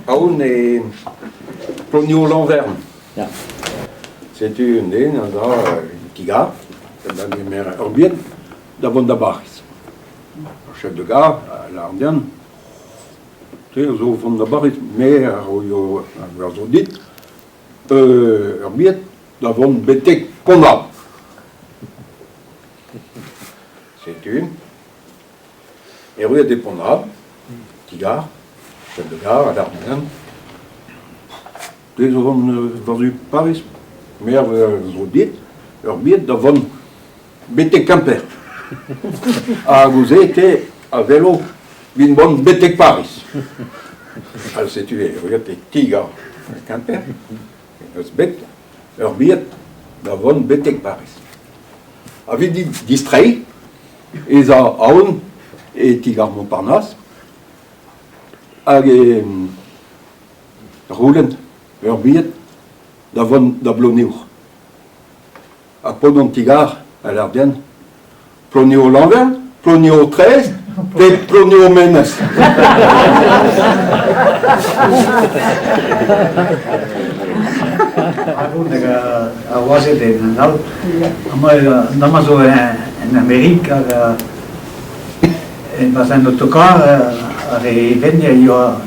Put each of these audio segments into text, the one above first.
aon e Plonioù-Lanvern. Ya. Setu un den a za en ti-gar da gemer ur bilhed da vont da Bariz. Ar chef de gare a lâr dezhañ te a zo o vont da Bariz, me a roio a werzho dit ur bilhed da vont betek Pont-Aven. Setu erruet e Pont-Aven, ti-gar, chef de gare a lâr dezhañ te zo vont war-zu Pariz, me a werzho dit ur bilhed da vont betek Kemper. Hag ouzh te a welo 'vit mont betek Pariz. Ha setu erruet e ti-gar Kemper, eus bet ur bilhed da vont betek Pariz. Ha evit distreiñ ez a aon e ti-gar Montparnasse hag e c'houlenn ur bilhed da vont da Bloneour. Ha paotr an ti-gar a lâr din Plonioù-Lanvern, Plonioù-Traezh pe Plonioù-Menez. Hag ar wazed en all. Amañ zo en Amerik hag e-barzh an otokar ar re wenn a yoa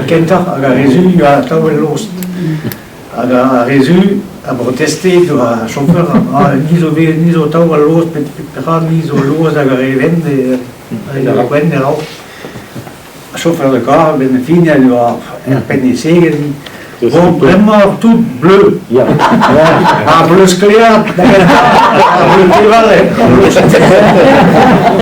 kentoc'h hag ar re zu a yoa atav el lost. Hag ar re zu a broteste doh ar chauffeur, ah ni zo bet ni zo atav al lost met perak ni zo lost hag ar re wenn ar re wenn a-raok. Ar chauffeur de car a-benn ar fin a yoa er penn e segen. Bon, bremañ tout bleu. Ar bleu sklaer da gentañ, ar bleu teñval.